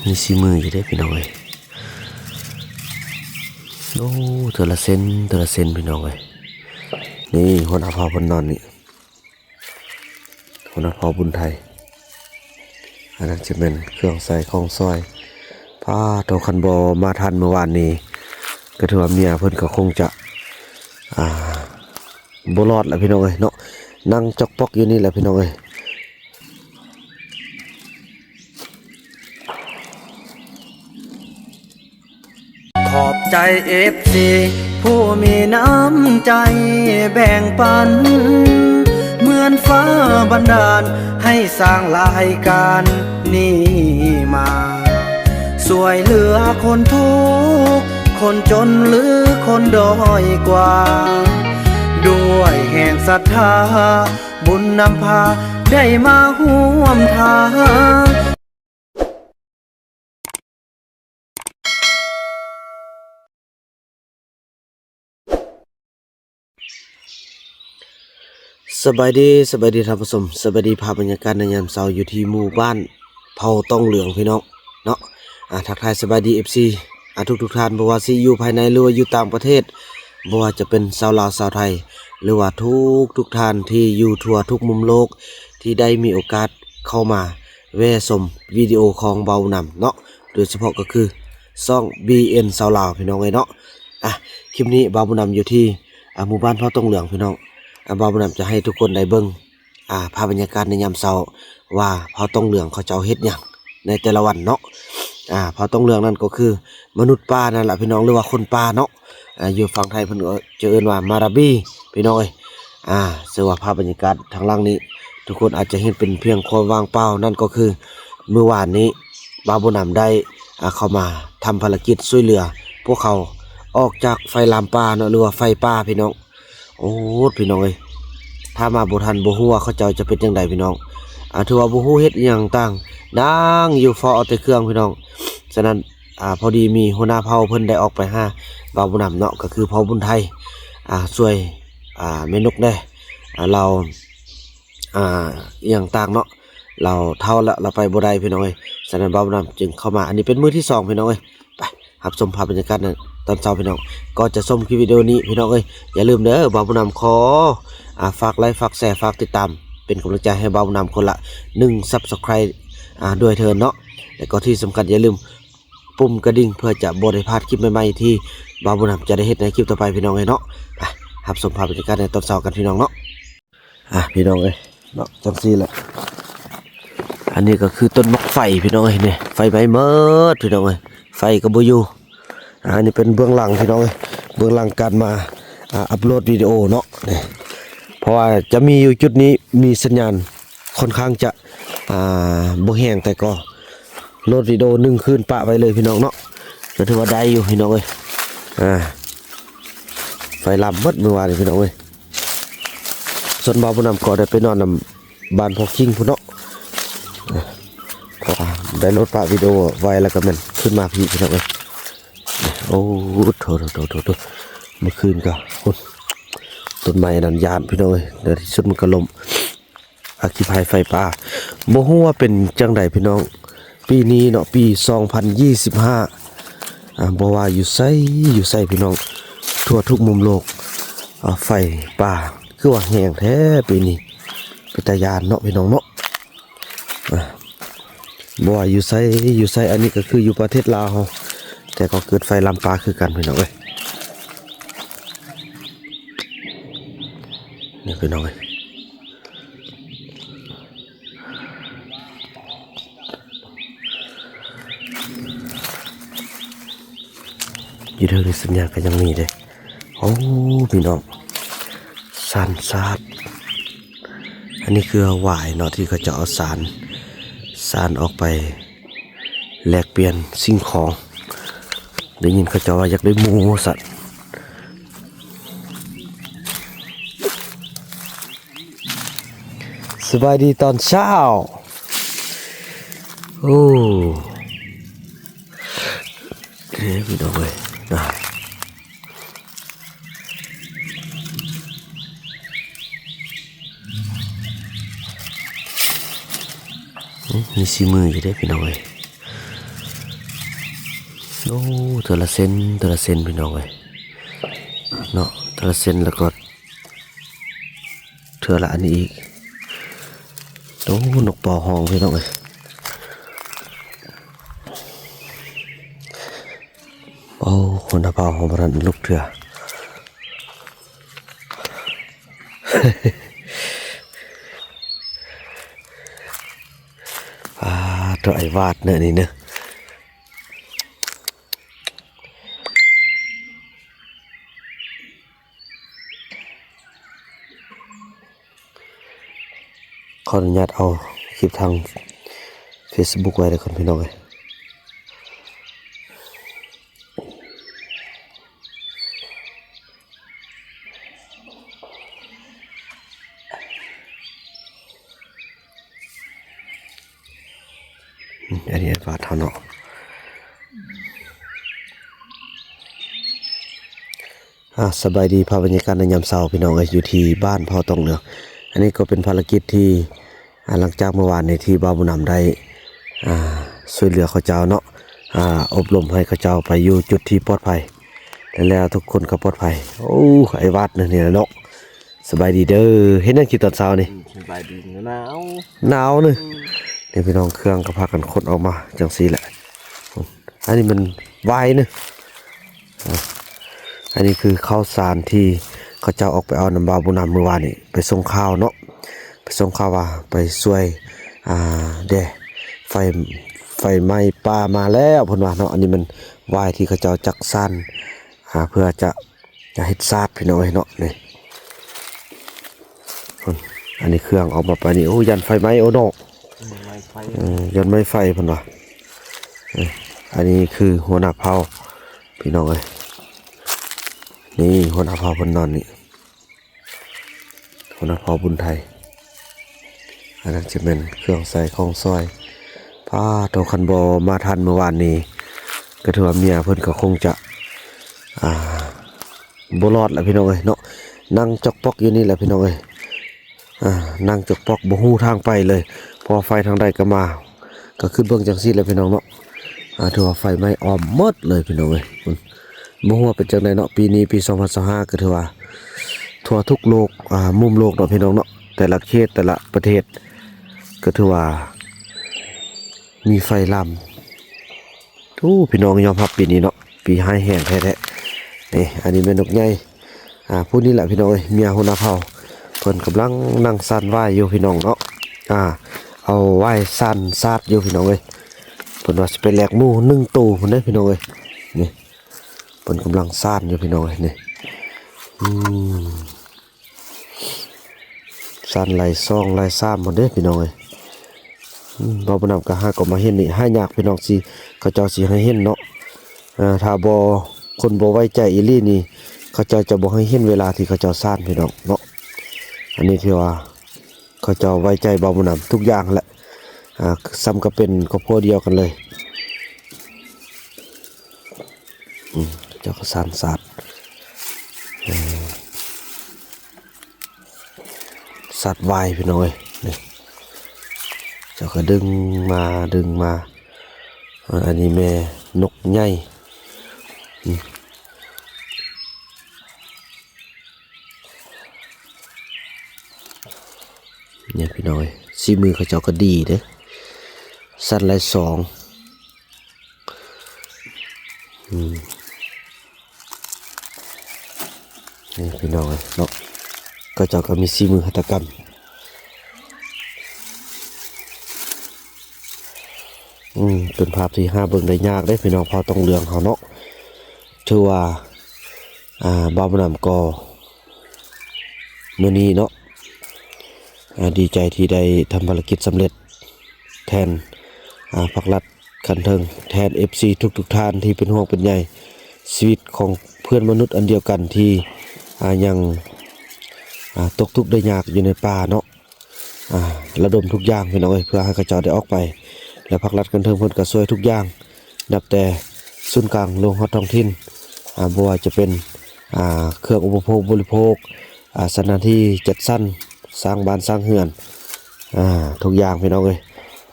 ມີສີມືຢູ່ເດ້ພີ່ນ້ອງເອີຍ. ໂອ້ ເທື່ອລະເຊັນ ເທື່ອລະເຊັນພີ່ນ້ອງເອີຍ. ນີ້ຫົວໜ້າເຜົ່າເພິ່ນນອນນີ້ ຫົວໜ້າເຜົ່າບຸນໄທ. ອັນນັ້ນຈະແມ່ນເຄື່ອງໃຊ້ຂອງສອຍ. ປ້າໂທ້ ຄັນບໍ່ມາທັນມື້ວານນີ້ ກໍຖືວ່າເມຍເພິ່ນກໍຄົງຈະ ອ່າ ບໍ່ລອດລະພີ່ນ້ອງເອີຍເນາະ. ນັ່ງຈອກປອກຢູ່ນີ້ແຫຼະພີ່ນ້ອງເອີຍ. ຂອບໃຈເອັຟຊີຜູ້ມີນ້ຳໃຈແບ່ງປັນ ເໝືອນຟ້າບັນດານໃຫ້ສ້າງລາຍການນີ້ມາ ຊ່ວຍເຫຼືອຄົນທຸກຄົນຈົນ ຫຼື ຄົນດ້ອຍກວ່າ ດ້ວຍແຮງສັດທາ ບຸນນຳພາໄດ້ມາຮ່ວມທາງ. ສະບາຍດີ ສະບາຍດີທ່ານຜູ້ຊົມ ສະບາຍດີພາບບັນຍາກາດໃນຍາມເຊົ້າຢູ່ທີ່ໝູ່ບ້ານເຜົ່າຕອງເຫຼືອງພີ່ນ້ອງເນາະ. ອາ ທັກທາຍສະບາຍດີເອັຟຊີ ອາ ທຸກໆທ່ານ ບໍ່ວ່າຊິຢູ່ພາຍໃນ ຫຼືວ່າຢູ່ຕ່າງປະເທດ ບໍ່ວ່າຈະເປັນຊາວລາວຊາວໄທ ຫຼືວ່າທຸກໆທ່ານທີ່ຢູ່ທົ່ວທຸກມຸມໂລກ ທີ່ໄດ້ມີໂອກາດເຂົ້າມາ ແວ່ຊົມວິດີໂອຂອງບ່າວບຸນນຳເນາະ ໂດຍສະເພາະກໍຄືຊ່ອງ ບີເອັນ ຊາວລາວ ພີ່ນ້ອງເອີຍເນາະ. ອາ ຄລິບນີ້ບ່າວບຸນນຳຢູ່ທີ່ ອາ ໝູ່ບ້ານເຜົ່າຕອງເຫຼືອງ ພີ່ນ້ອງ. ອາ ບ່າວບຸນນຳຈະໃຫ້ທຸກຄົນໄດ້ເບິ່ງ ອາ ພາບບັນຍາກາດໃນຍາມເຊົ້າວ່າເຜົ່າຕອງເຫຼືອງເຂົາເຈົ້າເຮັດຫຍັງໃນແຕ່ລະວັນເນາະ. ອາ ເຜົ່າຕອງເຫຼືອງນັ້ນກໍຄືມະນຸດປ່ານັ້ນລະ ພີ່ນ້ອງ ຫຼືວ່າຄົນປ່າເນາະ. ອາ ຢູ່ຝັ່ງໄທເພິ່ນກໍຈະເອີ້ນວ່າມາຣາບີ ພີ່ນ້ອງເອີຍ. ອາ ເຊື່ອວ່າພາບບັນຍາກາດທາງຫຼັງນີ້ ທຸກຄົນອາດຈະເຫັນເປັນພຽງຄວາມວ່າງເປົ່າ ນັ້ນກໍຄືມື້ວານນີ້ບ່າວບຸນນຳໄດ້ ອາ ເຂົ້າມາທຳພາລະກິດຊ່ວຍເຫຼືອພວກເຂົາອອກຈາກໄຟລາມປ່າເນາະ ຫຼືວ່າໄຟປ່າ ພີ່ນ້ອງ. ໂອ້ ພີ່ນ້ອງເອີຍ ຖ້າມາບໍ່ທັນບໍ່ຮູ້ວ່າເຂົາເຈົ້າຈະເປັນຈັ່ງໃດ ພີ່ນ້ອງ. ອາ ຖືວ່າບໍ່ຮູ້ເຮັດອີ່ຫຍັງຕ່າງ ນັ່ງຢູ່ເຝົ້າເອົາແຕ່ເຄື່ອງ ພີ່ນ້ອງ. ສະນັ້ນ ອາ ພໍດີມີຫົວໜ້າເຜົ່າເພິ່ນໄດ້ອອກໄປຫາບ່າວບຸນນຳເນາະ ກໍຄືພໍ່ບຸນໄທ ອາ ຊ່ວຍ ອາ ແມ່ນົກແດ່ ອາ ລາວ ອາ ອີ່ຫຍັງຕ່າງເນາະ ລາວເຖົ້າແລ້ວ ລາວໄປບໍ່ໄດ້ ພີ່ນ້ອງເອີຍ. ສະນັ້ນບ່າວບຸນນຳຈຶ່ງເຂົ້າມາ. ອັນນີ້ເປັນມື້ທີສອງ ພີ່ນ້ອງເອີຍ. ໄປຮັບຊົມພາບບັນຍາກາດໃນຕອນເຊົ້າ ພີ່ນ້ອງ. ກ່ອນຈະຊົມຄລິບວິດີໂອນີ້ ພີ່ນ້ອງເອີຍ ຢ່າລືມເດີ ບ່າວບຸນນຳຂໍ ອາ ຝາກໄລຄ໌ ຝາກແຊ ຝາກຕິດຕາມ ເປັນກຳລັງໃຈໃຫ້ບ່າວບຸນນຳຄົນລະໜຶ່ງ Subscribe ອາ ດ້ວຍເທີ້ນເນາະ. ແລະກໍທີ່ສຳຄັນ ຢ່າລືມປຸ່ມກະດິ່ງ ເພື່ອຈະບໍ່ໄດ້ພາດຄລິບໃໝ່ໆ ທີ່ບ່າວບຸນນຳຈະໄດ້ເຮັດໃນຄລິບຕໍ່ໄປ ພີ່ນ້ອງເອີຍເນາະ. ໄປຮັບຊົມພາບບັນຍາກາດໃນຕອນເຊົ້າກັນ ພີ່ນ້ອງເນາະ. ອ່ະ ພີ່ນ້ອງເອີຍເນາະ ຈັ່ງຊີ້ແຫຼະ. ອັນນີ້ກໍຄືຕົ້ນໝາກໄຟ ພີ່ນ້ອງເອີຍ ນີ້ ໄຟໄໝ້ໝົດ ພີ່ນ້ອງເອີຍ ໄຟກໍບໍ່ຢູ່. ອາ ອັນນີ້ເປັນເບື້ອງຫຼັງ ພີ່ນ້ອງເອີຍ ເບື້ອງຫຼັງການມາ ອາ ອັບໂຫຼດວິດີໂອເນາະ ນີ້ ເພາະວ່າຈະມີຢູ່ຈຸດນີ້ ມີສັນຍານຄ່ອນຂ້າງຈະ ອາ ບໍ່ແຮງ ແຕ່ກໍໂຫຼດວິດີໂອໜຶ່ງຄືນປະໄວ້ເລີຍ ພີ່ນ້ອງເນາະ. ກໍຖືວ່າໄດ້ຢູ່ ພີ່ນ້ອງເອີຍ. ອາ ໄຟລາມໝົດມື້ວານນີ້ ພີ່ນ້ອງເອີຍ. ສ່ວນບ່າວບຸນນຳກໍໄດ້ໄປນອນນຳບ້ານພໍ່ຄິງພຸ້ນເນາະ ເພາະວ່າໄດ້ໂຫຼດປະວິດີໂອໄວ້ ແລ້ວກໍແມ່ນຂຶ້ນມາພີ້ ພີ່ນ້ອງເອີຍ. ໂອ້ ໂທ້ໆໆໆ ມື້ຄືນກໍ ໂອ້ ຕົ້ນໄມ້ອັນນັ້ນຢ້ານ ພີ່ນ້ອງເອີຍ. ໃນທີ່ສຸດມັນກໍລົ້ມ ອັກຄີໄພໄຟປ່າ ບໍ່ຮູ້ວ່າເປັນຈັ່ງໃດ ພີ່ນ້ອງ. ປີນີ້ເນາະ ປີສອງພັນຊາວຫ້າ ອາ ບໍ່ວ່າຢູ່ໃສຢູ່ໃສ ພີ່ນ້ອງ ທົ່ວທຸກມຸມໂລກ ອາ ໄຟປ່າຄືວ່າແຮງແທ້ປີນີ້ ເປັນຕາຢ້ານເນາະ ພີ່ນ້ອງເນາະ. ອາ ບໍ່ວ່າຢູ່ໃສຢູ່ໃສ ອັນນີ້ກໍຄືຢູ່ປະເທດລາວເຮົາ ແຕ່ກໍເກີດໄຟລາມປ່າຄືກັນ ພີ່ນ້ອງເອີຍ. ນີ້ ພີ່ນ້ອງເອີຍ ຢູ່ເທິງນີ້ສັນຍານກໍຍັງມີເດ້. ໂອ້ ພີ່ນ້ອງ ສານສາດ ອັນນີ້ຄືຫວາຍເນາະ ທີ່ເຂົາເຈົ້າເອົາສານ ສານອອກໄປແລກປ່ຽນສິ່ງຂອງ. ໄດ້ຍິນເຂົາເຈົ້າວ່າຢາກໄດ້ໝູວ່າຊັ້ນ. ສະບາຍດີຕອນເຊົ້າ. ໂອ້ ເອີ ພີ່ນ້ອງເອີຍ ນະ ອືມ ມີສີມືຢູ່ເດ້ ພີ່ນ້ອງເອີຍ. ໂອ້ ເທື່ອລະເຊັນ ເທື່ອລະເຊັນ ພີ່ນ້ອງເອີຍ ເນາະ ເທື່ອລະເຊັນ ແລ້ວກໍເທື່ອລະອັນນີ້ອີກ. ໂອ້ ນົກເປົ່າຮ້ອງ ພີ່ນ້ອງເອີຍ. ໂອ້ ຄົນນະເຜົ່າເຮົາບໍ່ທັນລຸກເທື່ອ. ອາ ໂຕ ໄອ້ວາດເນີ ນີ້ເນີ. ຂໍອະນຸຍາດເອົາຄລິບທາງເຟສບຸກໄວ້ເດີ ພີ່ນ້ອງເອີຍ. ອັນນີ້ແອດວານເຮົາເນາະ. ອາ ສະບາຍດີ ພາບບັນຍາກາດໃນຍາມເຊົ້າ ພີ່ນ້ອງເອີຍ ຢູ່ທີ່ບ້ານເຜົ່າຕອງເຫຼືອງ. ອັນນີ້ກໍເປັນພາລະກິດທີ່ ອາ ຫຼັງຈາກມື້ວານນີ້ທີ່ບ່າວບຸນນຳໄດ້ ອາ ຊ່ວຍເຫຼືອເຂົາເຈົ້າເນາະ ອາ ອົບຮົມໃຫ້ເຂົາເຈົ້າໄປຢູ່ຈຸດທີ່ປອດໄພ ແລ້ວທຸກຄົນກໍປອດໄພ. ໂອ້ ໄອ້ວາດເນີ ນີ້ແຫຼະເນາະ. ສະບາຍດີເດີ ເຮັດຫຍັງກິນຕອນເຊົ້ານີ້? ອືມ ສະບາຍດີ ໜາວ ໜາວເນີ. ອືມ ນີ້ພີ່ນ້ອງ ເຄື່ອງກໍພາກັນຂົນອອກມາຈັ່ງຊີ້ແຫຼະ. ອັນນີ້ມັນຫວາຍເນີ. ອາ ອັນນີ້ຄືເຂົ້າສານທີ່ເຂົາເຈົ້າອອກໄປເອົານຳບ່າວບຸນນຳມື້ວານນີ້ ໄປສົ່ງຂ່າວເນາະ ໄປສົ່ງຂ່າວວ່າໄປຊ່ວຍ ອາ ແດ່ ໄຟ ໄຟໄໝ້ປ່າມາແລ້ວ ເພິ່ນວ່າເນາະ. ອັນນີ້ມັນຫວາຍທີ່ເຂົາເຈົ້າຈັກສານ ອາ ເພື່ອຈະ ຈະເຮັດສາດ ພີ່ນ້ອງເອີຍເນາະ. ນີ້ ອັນນີ້ເຄື່ອງອອກມາປານນີ້. ໂອ້ ຢ້ານໄຟໄໝ້ ໂອ້ ເນາະ ໄໝ້ໄຟ ເອີ ຢ້ານໄໝ້ໄຟເພິ່ນວ່າ. ເອີ ອັນນີ້ຄືຫົວໜ້າເຜົ່າ ພີ່ນ້ອງເອີຍ. ນີ້ຫົວໜ້າເຜົ່າເພິ່ນນອນນີ້ ຫົວໜ້າເຜົ່າບຸນໄທ. ອັນນັ້ນຈະແມ່ນເຄື່ອງໃຊ້ຂອງສອຍ. ປາໂຕ ຄັນບໍ່ມາທັນມື້ວານນີ້ ກໍຖືວ່າເມຍເພິ່ນກໍຄົງຈະ ອ່າ ບໍ່ລອດແຫຼະ ພີ່ນ້ອງເອີຍເນາະ. ນັ່ງຈອກປອກຢູ່ນີ້ແຫຼະ ພີ່ນ້ອງເອີຍ. ອ່າ ນັ່ງຈອກປອກ ບໍ່ຮູ້ທາງໄປເລີຍ ເພາະວ່າໄຟທາງໃດກໍມາ. ກໍຄິດເບິ່ງຈັ່ງຊີ້ແຫຼະ ພີ່ນ້ອງເນາະ. ອ່າ ຖືວ່າໄຟໄໝ້ອ້ອມໝົດເລີຍ ພີ່ນ້ອງເອີຍ. ບໍ່ຮູ້ວ່າເປັນຈັ່ງໃດເນາະ ປີນີ້ ປີສອງພັນຊາວຫ້າ ກໍຖືວ່າທົ່ວທຸກໂລກ ອ່າ ມຸມໂລກເນາະ ພີ່ນ້ອງເນາະ. ແຕ່ລະເຂດ ແຕ່ລະປະເທດ ກໍຖືວ່າມີໄຟລາມ. ໂອ້ ພີ່ນ້ອງ ຍອມຮັບປີນີ້ເນາະ ປີຮ້າຍແຮງແທ້ໆ. ນີ້ ອັນນີ້ແມ່ນົກໃຫຍ່ ອາ ຜູ້ນີ້ແຫຼະ ພີ່ນ້ອງເອີຍ ເມຍຫົວໜ້າເຜົ່າ. ເພິ່ນກຳລັງນັ່ງສານຫວາຍຢູ່ ພີ່ນ້ອງເນາະ. ອາ ເອົາຫວາຍສານສາດຢູ່ ພີ່ນ້ອງເອີຍ. ເພິ່ນວ່າຊິໄປແລກໝູໜຶ່ງໂຕພຸ້ນເດ້ ພີ່ນ້ອງເອີຍ. ນີ້ ເພິ່ນກຳລັງສານຢູ່ ພີ່ນ້ອງເອີຍ. ນີ້ ອືມ ສານໄລ່ສອງໄລ່ສາມພຸ້ນເດ້ ພີ່ນ້ອງເອີຍ. ອືມ ເວົ້າບໍ່ນຳກໍຫາກໍມາເຫັນນີ້ ຫາຍາກ ພີ່ນ້ອງ ຊິ ເຂົາເຈົ້າຊິໃຫ້ເຫັນເນາະ. ເອີ ຖ້າບໍ່ ຄົນບໍ່ໄວ້ໃຈອີ່ຫຼີນີ້ ເຂົາເຈົ້າຈະບໍ່ໃຫ້ເຫັນເວລາທີ່ເຂົາເຈົ້າສານ ພີ່ນ້ອງເນາະ. ອັນນີ້ຖືວ່າເຂົາເຈົ້າໄວ້ໃຈເວົ້າບໍ່ນຳທຸກຢ່າງຫັ້ນແຫຼະ. ອ່າ ສ່ຳກັບເປັນຄອບຄົວດຽວກັນເລີຍ. ອືມ ເຈົ້າກໍສານສາດ ເອີ ສາດຫວາຍ ພີ່ນ້ອງເອີຍ. ນີ້ ເຈົ້າກໍດຶງມາ ດຶງມາ. ເອີ ອັນນີ້ແມ່ນົກໃຫຍ່. ອືມ ນີ້ ພີ່ນ້ອງເອີຍ ສີມືເຂົາເຈົ້າກໍດີເດ້ ສານໄລ່ສອງ. ອືມ ນີ້ ພີ່ນ້ອງເອີຍເນາະ ເຂົາເຈົ້າກໍມີສີມືຫັດຖະກຳ. ອືມ ເປັນພາບທີ່ຫາເບິ່ງໄດ້ຍາກເດ້ ພີ່ນ້ອງເຜົ່າຕອງເຫຼືອງເຮົາເນາະ. ຖືວ່າ ອ່າ ບ່າວບຸນນຳກໍ ມື້ນີ້ເນາະ ອ່າ ດີໃຈທີ່ໄດ້ທຳພາລະກິດສຳເລັດ ແທນ ອ່າ ພັກລັດຂັ້ນເທິງ ແທນເອັຟຊີທຸກໆທ່ານທີ່ເປັນຫ່ວງເປັນໃຍຊີວິດຂອງເພື່ອນມະນຸດອັນດຽວກັນທີ່ ອ່າ ຍັງ ອ່າ ຕົກທຸກໄດ້ຍາກຢູ່ໃນປ່າເນາະ. ອ່າ ລະດົມທຸກຢ່າງ ພີ່ນ້ອງເອີຍ ເພື່ອໃຫ້ເຂົາເຈົ້າໄດ້ອອກໄປ ແລະ ພັກລັດຂັ້ນເທິງເພິ່ນກໍຊ່ວຍທຸກຢ່າງ ນັບແຕ່ສູນກາງລົງຮອດທ້ອງຖິ່ນ ອ່າ ບໍ່ວ່າຈະເປັນ ອ່າ ເຄື່ອງອຸປະໂພກບໍລິໂພກ ອ່າ ສະຖານທີ່ຈັດສັນ ສ້າງບ້ານສ້າງເຮືອນ ອ່າ ທຸກຢ່າງ ພີ່ນ້ອງເອີຍ.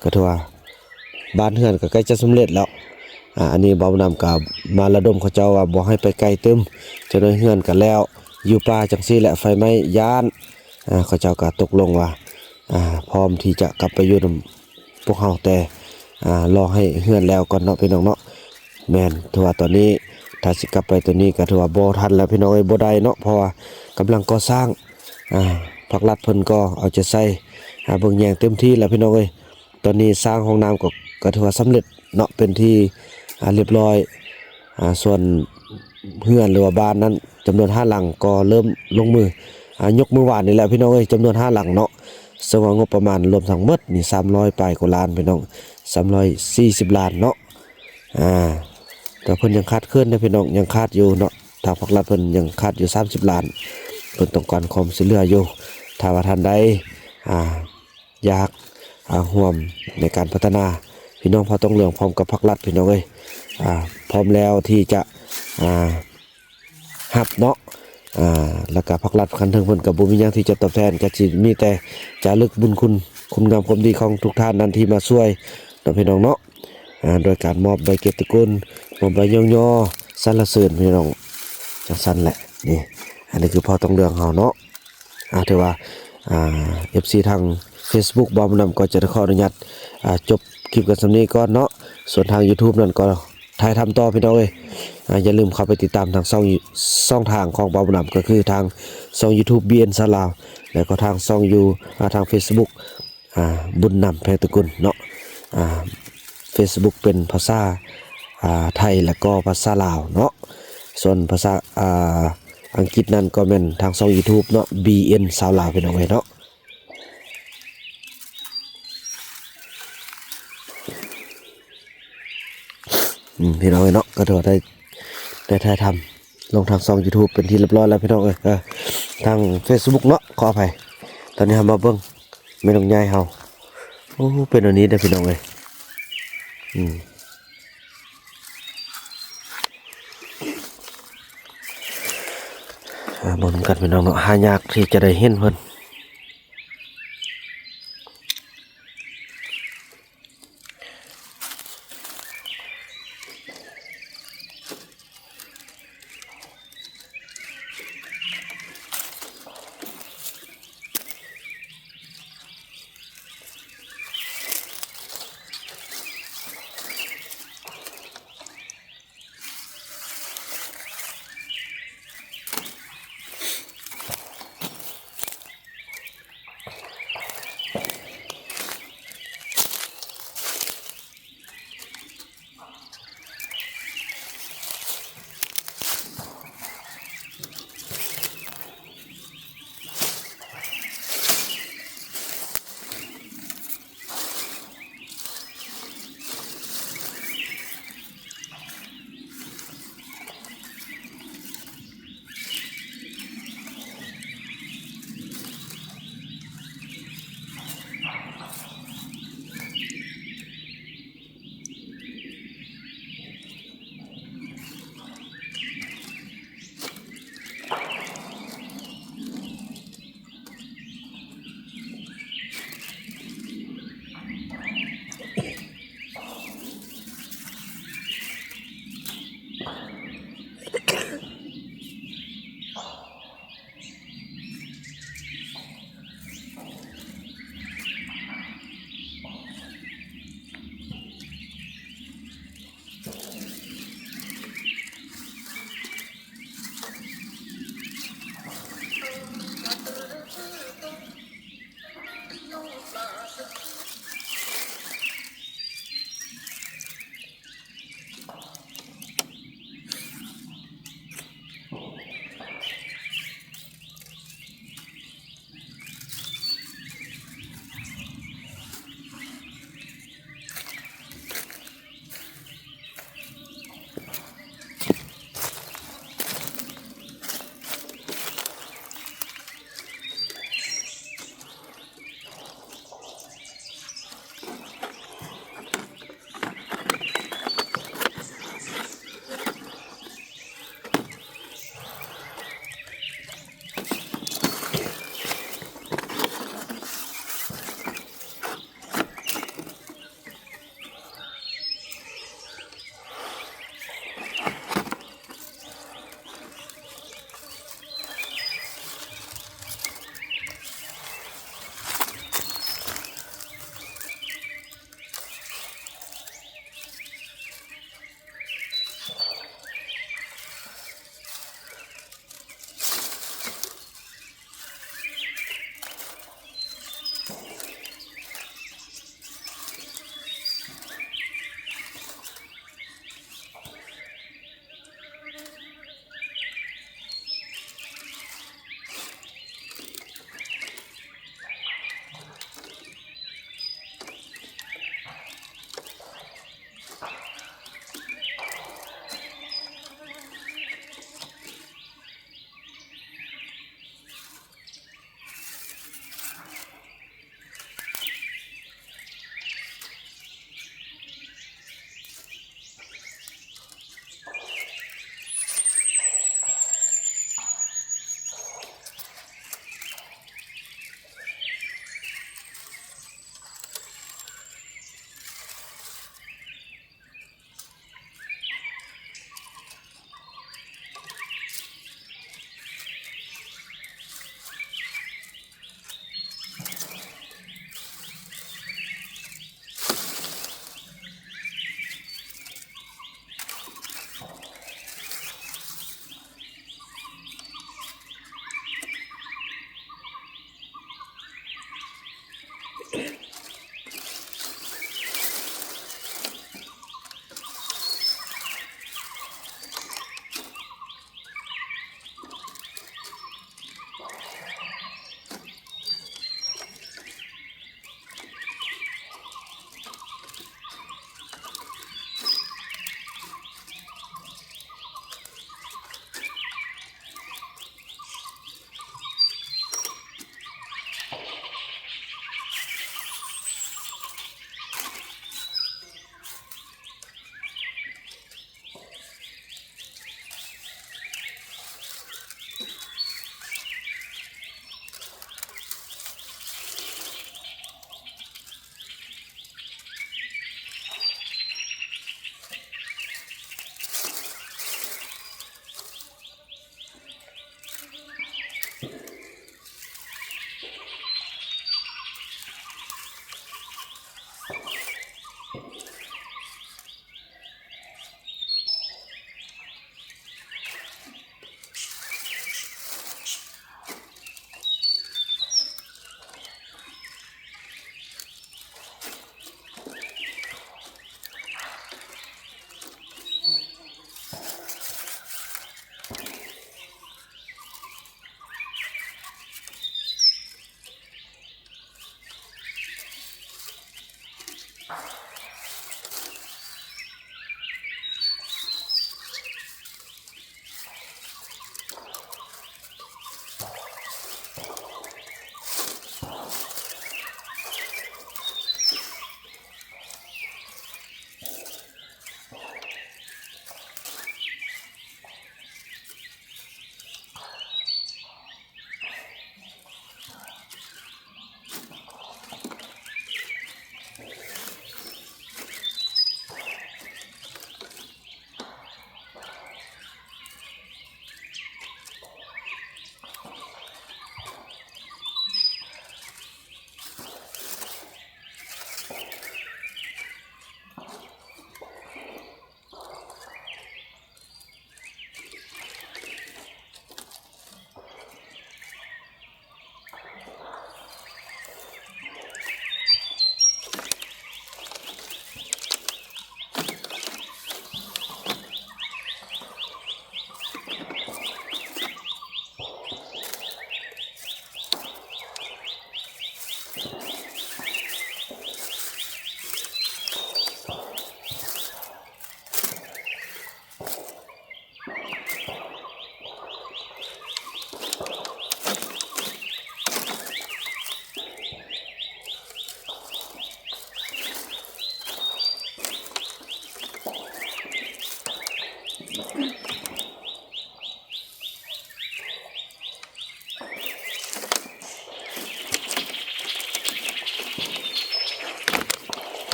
ກໍຖືວ່າບ້ານເຮືອນກໍໃກ້ຈະສຳເລັດແລ້ວ ອ່າ ອັນນີ້ບ່າວບຸນນຳກໍມາລະດົມເຂົາເຈົ້າວ່າບໍ່ໃຫ້ໄປໄກຕື່ມ ຈັກໜ້ອຍເຮືອນກໍແລ້ວ ຢູ່ປ່າຈັ່ງຊີ້ແຫຼະ ໄຟໄໝ້ຢ້ານ. ອ່າ ເຂົາເຈົ້າກໍຕົກລົງວ່າ ອ່າ ພ້ອມທີ່ຈະກັບໄປຢູ່ນຳພວກເຮົາ ແຕ່ ອ່າ ລໍໃຫ້ເຮືອນແລ້ວກ່ອນເນາະ ພີ່ນ້ອງເນາະ. ແມ່ນ ຖືວ່າຕອນນີ້ຖ້າຊິກັບໄປຕອນນີ້ກໍຖືວ່າບໍ່ທັນແລ້ວ ພີ່ນ້ອງເອີຍ ບໍ່ໄດ້ເນາະ ເພາະວ່າກຳລັງກໍ່ສ້າງ. ອ່າ ພາກລັດເພິ່ນກໍເອົາໃຈໃສ່ ອ່າ ເບິ່ງແຍງເຕັມທີ່ແລ້ວ ພີ່ນ້ອງເອີຍ. ຕອນນີ້ສ້າງຫ້ອງນ້ຳກໍ ກໍຖືວ່າສຳເລັດເນາະ ເປັນທີ່ ອ່າ ລຽບຮ້ອຍ. ອ່າ ສ່ວນເຮືອນ ຫຼືວ່າບ້ານນັ້ນ ຈຳນວນຫ້າຫຼັງກໍເລີ່ມລົງມື ອ່າ ຍົກມື້ວານນີ້ແຫຼະ ພີ່ນ້ອງເອີຍ ຈຳນວນຫ້າຫຼັງເນາະ. ເຊິ່ງວ່າງົບປະມານລວມທັງໝົດນີ້ ສາມຮ້ອຍປາຍກວ່າລ້ານ ພີ່ນ້ອງ ສາມຮ້ອຍສີ່ສິບລ້ານເນາະ. ອ່າ ແຕ່ເພິ່ນຍັງຂາດເຂີນເດ້ ພີ່ນ້ອງ ຍັງຂາດຢູ່ເນາະ ທາງພາກລັດເພິ່ນຍັງຂາດຢູ່ສາມສິບລ້ານ ເພິ່ນຕ້ອງການຄວາມຊ່ວຍເຫຼືອຢູ່. ຖ້າວ່າທ່ານໃດ ອ່າ ຢາກ ອ່າ ຮ່ວມໃນການພັດທະນາ ພີ່ນ້ອງເຜົ່າຕອງເຫຼືອງ ພ້ອມກັບພາກລັດ ພີ່ນ້ອງເອີຍ ອ່າ ພ້ອມແລ້ວທີ່ຈະ ອ່າ ຮັບເນາະ. ອ່າ ແລ້ວກໍພາກລັດຂັ້ນເທິງເພິ່ນກໍບໍ່ມີຫຍັງທີ່ຈະຕອບແທນ ກໍຊິມີແຕ່ຈາລຶກບຸນຄຸນ ຄຸນງາມຄວາມດີຂອງທຸກທ່ານນັ້ນທີ່ມາຊ່ວຍເນາະ ພີ່ນ້ອງເນາະ. ອ່າ ໂດຍການມອບໃບກຽດຕິຄຸນ ມອບໃບຍ້ອງຍໍສັນລະເສີນ ພີ່ນ້ອງ ຈັ່ງຊັ້ນແຫຼະ. ນີ້ ອັນນີ້ຄືເຜົ່າຕອງເຫຼືອງເຮົາເນາະ. ອ່າ ຖືວ່າ ອ່າ ເອັຟຊີ ທາງເຟສບຸກ ບ່າວບຸນນຳກໍຈະໄດ້ຂໍອະນຸຍາດ ອ່າ ຈົບຄລິບກັນສ່ຳນີ້ກ່ອນເນາະ. ສ່ວນທາງຢູທູບນັ້ນກໍຖ່າຍທຳຕໍ່ ພີ່ນ້ອງເອີຍ. ອ່າ ຢ່າລືມເຂົ້າໄປຕິດຕາມທາງຊ່ອງ ຊ່ອງທາງຂອງບ່າວບຸນນຳ ກໍຄືທາງຊ່ອງຢູທູບ ບີເອັນ ຊາວລາວ ແລ້ວກໍທາງຊ່ອງຢູ ອ່າ ທາງເຟສບຸກ ອ່າ ບຸນນຳ ແພງຕະກຸນເນາະ. ອ່າ ເຟສບຸກເປັນພາສາ ອ່າ ໄທ ແລ້ວກໍພາສາລາວເນາະ. ສ່ວນພາສາ ອ່າ ອັງກິດນັ້ນກໍແມ່ນທາງຊ່ອງຢູທູບເນາະ ບີເອັນ ຊາວລາວ ພີ່ນ້ອງເອີຍເນາະ. ອືມ ພີ່ນ້ອງເອີຍເນາະ ກໍຖືວ່າໄດ້ ໄດ້ຖ່າຍທຳລົງທາງຊ່ອງຢູທູບເປັນທີ່ລຽບຮ້ອຍແລ້ວ ພີ່ນ້ອງເອີຍ. ເອີ ທາງເຟສບຸກເນາະ ຂໍອະໄພ. ຕອນນີ້ເຮົາມາເບິ່ງແມ່ນົງໃຫຍ່ເຮົາ. ໂອ້ ເປັນອັນນີ້ເດີ ພີ່ນ້ອງເອີຍ. ອືມ ອ່າ ເບິ່ງນຳກັນ ພີ່ນ້ອງເນາະ ຫາຍາກທີ່ຈະໄດ້ເຫັນເພິ່ນ. ອ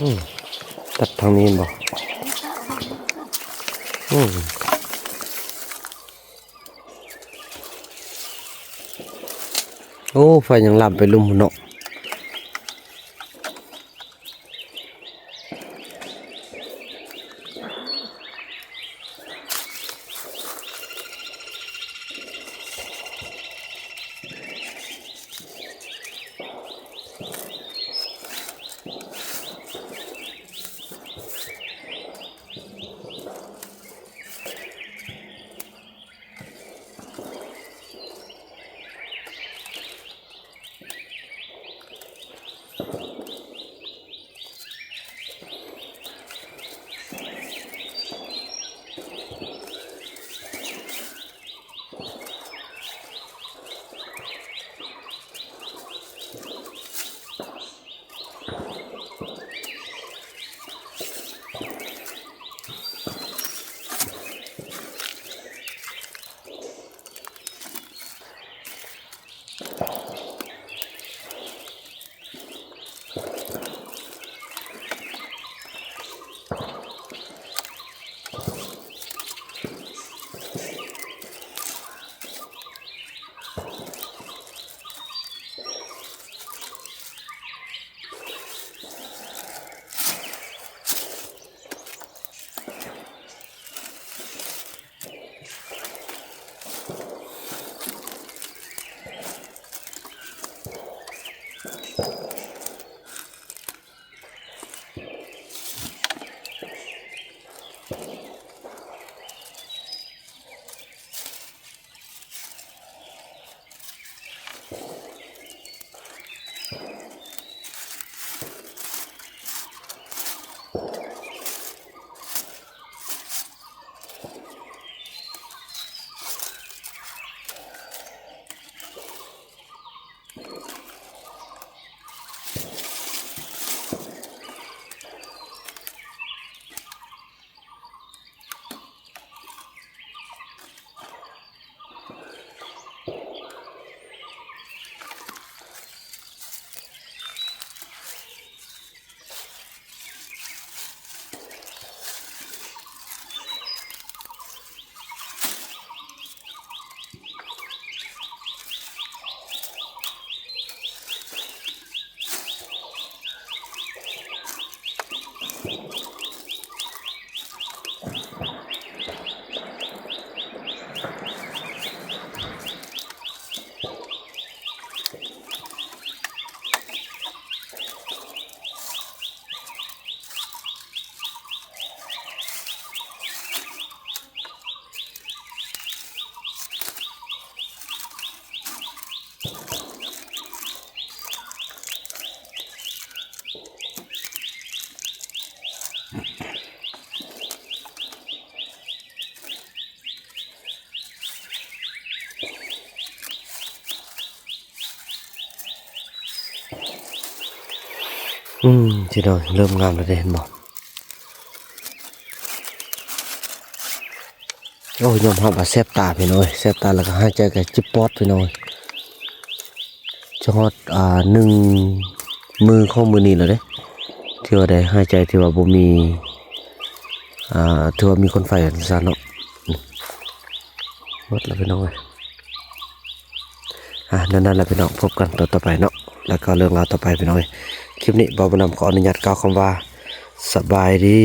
ອືມ ຕັດທາງນີ້ແມ່ນບໍ່? ອືມ ໂອ້ ໄຟຍັງລາມໄປລຸ່ມພຸ້ນເນາະ. ອືມ ພີ່ນ້ອງ ເລີ່ມງາມແລ້ວເດ້ ເຫັນບໍ່? ໂອ້ ຍອມຮັບວ່າແສບຕາພີ່ນ້ອງເອີຍ ແສບຕາ ແລ້ວກໍຫາຍໃຈກໍເຈັບປອດພີ່ນ້ອງເອີຍ. ຈະຮອດ ອ່າ ໜຶ່ງມື້ຂອງມື້ນີ້ແລ້ວເດ້ ທີ່ວ່າໄດ້ຫາຍໃຈ ທີ່ວ່າບໍ່ມີ ອ່າ ຖືວ່າມີຄົນໄຟວ່າຊັ້ນເນາະ. ໝົດແລ້ວພີ່ນ້ອງເອີຍ. ອ່າ ນັ້ນໆ ແຫຼະພີ່ນ້ອງ ພົບກັນຕອນຕໍ່ໄປເນາະ ແລ້ວກໍເລື່ອງລາວຕໍ່ໄປພີ່ນ້ອງເອີຍ. ຄລິບນີ້ບ່າວບຸນນຳຂໍອະນຸຍາດກ່າວຄຳວ່າ ສະບາຍດີ.